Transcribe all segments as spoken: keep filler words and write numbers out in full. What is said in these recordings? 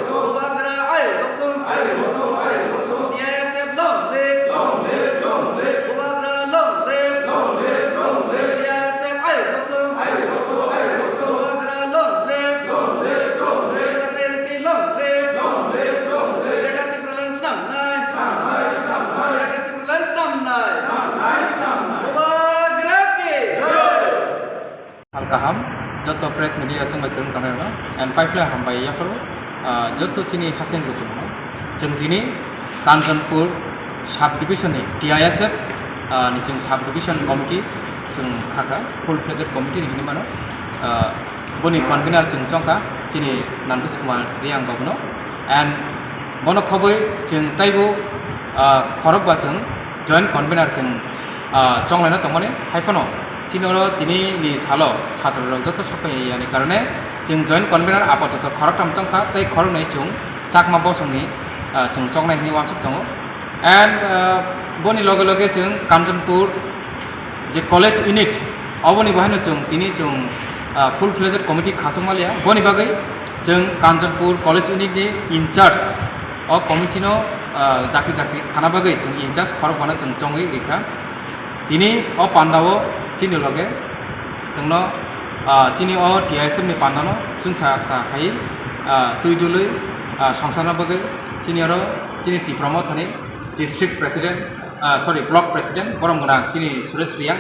Bubagra ayo lokum. T I S F long live. Bubagra long live. T I S F ayo lokum. Bubagra long live. T S L P long live. Greater Tipraland snamnai. Greater Tipraland snamnai. Bubagra ki jai. Sal kaham, joto press media chwng bai kwrwng tongnai rok, and paiphlai hambai yapharo, ah, joto chini hasteni lukurokno. Chwng tini Kanchanpur sub division ni T I S F, ah, ni chwng sub division committee chwng khaka, full fledged committee ni hinwi mano. Ah, boni convener chwng chongkha chini Nandosh Kumar Reang babuno, and bono khobwi chwng taibo, ah, khorokba chwng joint convener chwng, ah, chonglaina tongmani, hai phano chini oro tini ni salo chhatro rok joto sok phai yani karone chwng joint convener apatoto khoroktham chongkha tei khoroknwi chwng Chakma bosongni, ah, chwng choknai hinwi uansuk tongo. And, ah, boni loge loge chwng Kanchanpur je college unit, oboni bahaino chwng tini chwng, ah, full fledged committee khasokma liya. Boni bagwi chwng Kanchanpur college unit ni in charge o committee no, ah, dakti dakti khana bagwi chwng in charge khorokbano chwng chongwi rikha. Tini o pandao chini loge chwngno, ah, chini o T I S F ni pandano chwng sa, sa phai, ah, twi dului, ah, songsarna bagwi chini oro chini Tipra Mothani district president, ah, sorry, block president, borom gwnang chini Suresh Reang,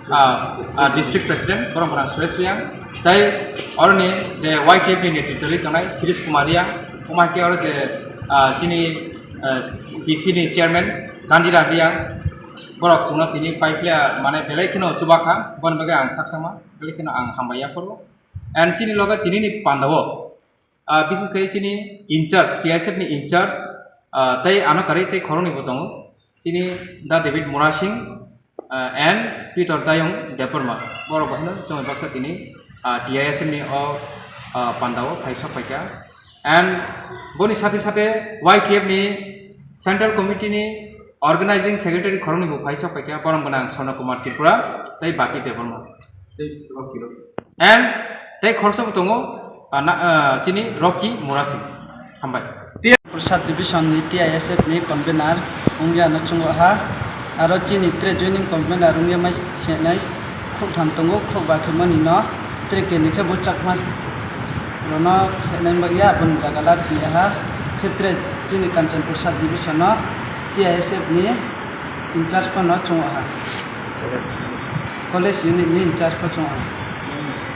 ah, ah, district president, borom gwnang Suresh Reang, tei oroni je Y T F ni netritwli tongnai Kirish Kumar Reang, omo hai khe oro je, ah, chini, ah, B C ni chairman Gandhiram Reang, borok chwngno tini paiphlaiya, mane belai kheno chubakha, boni bagwi ang khakchangma, belai kheno ang hambai yaphuru. And chini loge tinini pandao, ah, bises khe chini in charge, T I S F ni in charge, ah, tei ano karwi tei khoroknwi bo tongo. Chini Da David Murasing, ah, and Peter Dayung Debbarma. Borok bo haino chwngwi baksa tini, ah, T I S F ni o, ah, pandao phai sok phaikha. And boni sate sate Y T F ni Central Committee ni Organizing Secretary khoroknwi bo phai sok phaikha, borom gwnang Swarna Kumar Tripura tei Bapi Debbarma. Tei Rocky, Rocky. And tei khoroksa bo tongo, ah, na, ah, chini Rocky Murasing. Hambai. Sub division ni T I S F ni convener wngya no chungo ha. Aro chini tre joining convener wngya mai senai khuk tham tongo, khuk ba khe mani no tre keni khe bo Chakma rono khenai bagya boni jaga la piya ha. Khe tre chini Kanchanpur sub division no T I S F ni in charge phano chungo ha. College unit ni in charge pho chungo ha.